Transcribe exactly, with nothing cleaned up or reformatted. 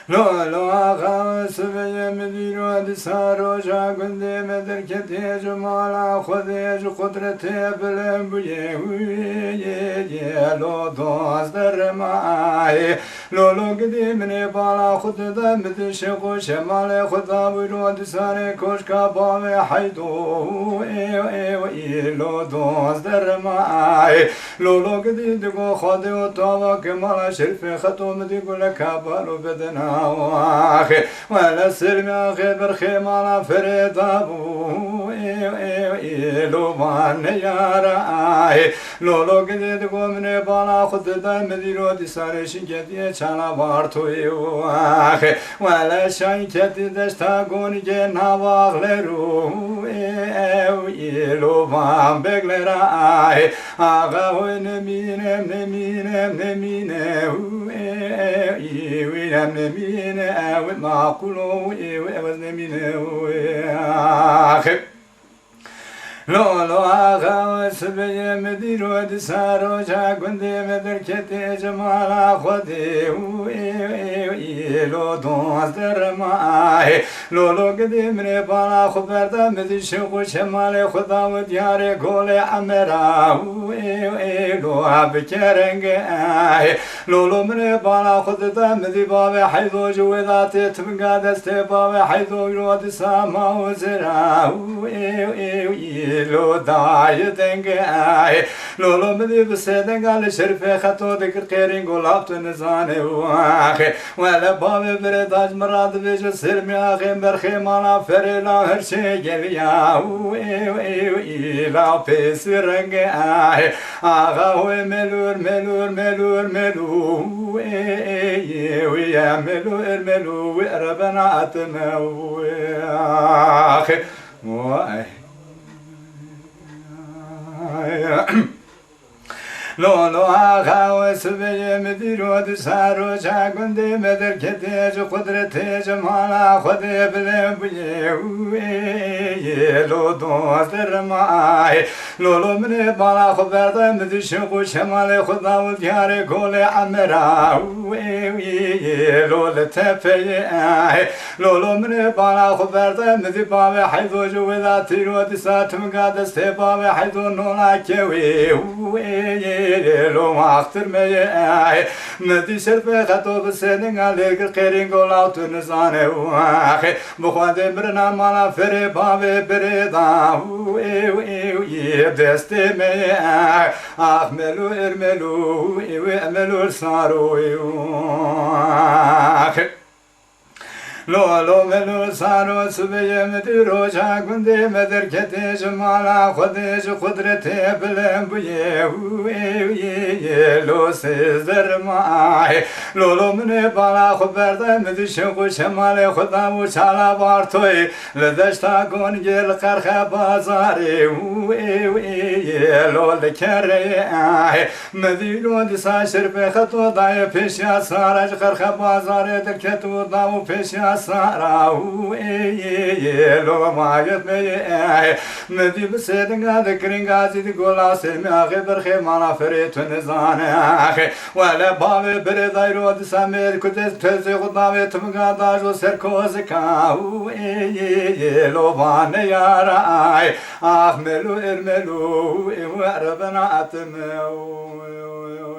Lo, lo, axa, sibê ye min dîro dîsa roja gundê me derketê ji mala Xwedê ji qudretê bilind bûye. Wî, ye, ye, lo, doz derma, ay. Lo, lo, gidî min ê bala xwe dide, min dişê xwe şemalê xwe da wî ro dîsa rê koşka bavê Heydo. Ê, ê, ê, lo, doz derma, ay. Lolo gidî digo Xwedê û tava ke mala Şerîfê Xeto min dî guleka balo bedena axê. Wele Selmî axê berxê mala Ferê dabû. Ê, ê, ê, lo van neyara axê. Lolo gidî digo min ê bala xwe dide min dî ro dîsa rê şinketiyê çala Bartoyê axê. Wele şanketî deşta gonîgê navaxlero. Ê, ew, ê, lo van beglera axê. Axa hoy nemîne, nemîne, nemîne, û, ê, ê, ê, wî em nemîne, ew ê maqûl o, ê, wê ew ez nemîne, û, ê, axê. Lo, lo, axa, sibê ye min dîro dîsa roja gundê me derketê ji mala Xwedê, û, ê, ê, ê, lo, doz derma, ê. Lolo gidî min ê bala xwe berda, min dî şiq û şemalê xwe da û diyarê golê Emera û ê, ê, lo bi kerengê, ê. Lolo min ê bala xwe dida, min dî bavê Heydo ji wê da tê tivinga destê bavê Heydo ro disa ma û zira û ê, ê, ê, lo dayê dengê, ê. Lolo min dî bi sê denga li Şerîfê Xeto dikir qêrîn, go lav tu nizane û axê. Wele bavê birê daj min ra dibêje Selmî axê berxê mala Ferê la her şey geliya. Û ê, ê, ê, la pêsî rengê, ê. Axa hoy melûr, melûr, melûr, melû. Ê, ê, ê, wî ye melû, er melû, wî erebena etime, û axê. Vay. Lo, lo, axa, we sibê ye min dîro disa roja gundê me derketê ji qudretê ji mala Xwedê bilind bûye. Û ê, ê, lo, doz derma, ê. Lo, lo, min ê bala xwe berda, min dî şiq û şemalê xwe da û diyarê golê Emera. Û ê, ê, ê, lo, li tepeyê, ê. Lolo min ê bala xwe berde, min dî bavê Heydo ji wê da tîro dîsa tivinga destê bavê Heydo nola kewê. Û ê, ê, ê, lo maxtir me ye, ê. Min dî Şerîfê Xeto bi sêninga lê gir qêrîn, go law tu nizane û axê. Bi Xwedê mirina mala Ferê bavê birê da. Û ê, ê, ê, destê me ye, ê. Ax melo er melo, ê, wê melo saro, ê, axê. Lo, lo, melo saro, sibê ye min dî roja gundê me derketê ji mala Xwedê ji qudretê bilind bûye. Û ê, ê, ê, lo sêzdeh ma, ê. Lo, lo, min ê bala xwe berde, min dî şiq û şemalê xwe da û çala Bartoyê li deşta Gongê li Qerxe Bazarê. Û ê, ê, ê, lo li kerê, ê. Min dî lo dîsa Şerîfê Xeto dayê pêşiya Sara, ji Qerxe Bazarê derket û da û pêşiya Sara û ê, ê, ê, lo mayet me ye, ê. Min dî bi sêdinga dikirin gazî di gola Selmî axê berxê mala Ferê tu nizane axê. Wele bavê birê dayro dîsa mêr ku dest pezê xwe dawê timinga dajo ser kozika û ê, ê, ê, lo vane yara, ê. Ax melo er melo, ê, we rebena etime, û, ê, ê, ê.